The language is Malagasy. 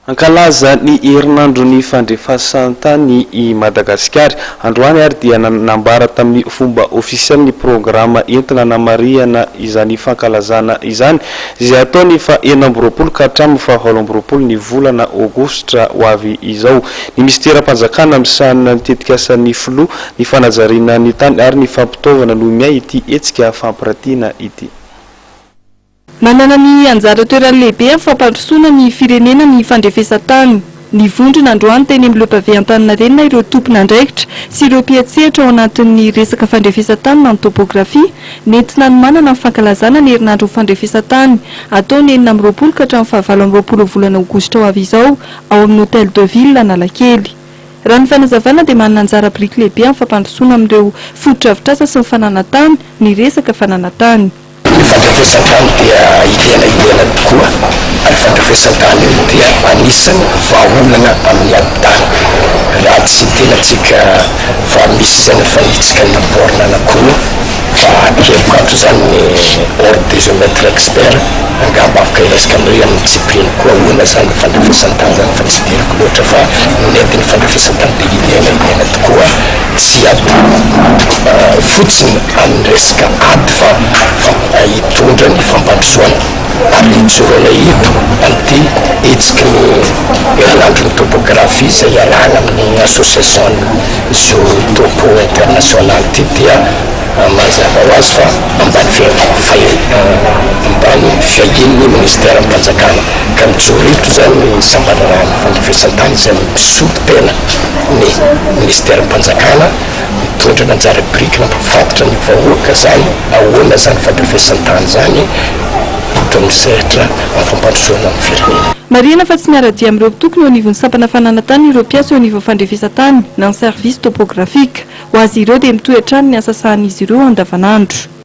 Hankalaza ny herinandron'ny fandrefasan-tany i Madagasikara androany ary dia nambara tamin'ny fomba ofisialy ny programa entina hanamarihana izany fankalazana izany, izay hatao ny faha 26 ka hatramin'ny faha 28 ny volana aogositra ho avy izao. Ny minisiteram-panjakana misahana ny tetikasan'ny filoha, ny fanajariana ny tany ary ny fampitaovana no miahy ity hetsika fampiratiana ity. Manana ny anjara toerany lehibe amin'ny fampandrosoana ny firenena ny fandrefesan-tany. Nivondrona androany teny amin'ny Le Pavé Antaninarenina ireo tompon'andraikitra sy ireo mpiantsehatra ao anatin'ny resaka fandrefesan-tany na ny topografia, nentina hanomanana ny fankalazana ny herinandron'ny fandrefesan-tany, hatao ny 26 ka hatramin'ny faha 28 volana aogositra ho avy izao ao amin'ny Hotel de Ville Analakely. Raha ny fanazavana dia manana anjara biriky lehibe amin'ny fampandrosoana amin'ireo fotodrafitrasa sy ny fananan-tany ny resaka fananan-tany. Ny fandrefesan-tany dia ilaina ilaina tokoa ary fandrefesan-tany io dia anisan'ny vahaolana amin'ny ady tany. Raha tsy tenantsika fa misy izany efa nitsika ny borne anankiroa fa ateriko ato izany ny ordre des géomètres experts angamba afaka hiresaka aminareo amin'ny antsipiriany koa ahoana izany ny fandrefesan-tany izany fa tsy idirako loatra fa nentin'ny fandrefesan-tany dia ilaina ilaina tokoa tsy ady fotsiny amin'ny resaka ady fa hitondra ny fampandrosoana ary hijoroana eto amin'ity hetsiky ny herinandron'ny topografia izay iarahana amin'ny association Géotopo International ity dia mazava ho azy fa ambany ambany fiahian'ny minisiteram-panjakana ka mijoro eto izany ny sampandraharahan'ny fandrefesan-tany izay misolo tena ny minisiteram-panjakana. Mitondra ny anjara biriky nampifatotra ny vahoaka izany, ahoana izany fandrefesan-tany izany eto amin'ny sehatra amin'ny fampandrosoana ny firenena. Marihina fa tsy miara-dia amin'ireo mpitoky ny eo anivon'ny sampana fananan-tany ireo mpiasa eo anivon'ny fandrefesan-tany na ny service topographique. Ho azy ireo dia mitohy hatrany ny asa sahanin'izy ireo andavanandro.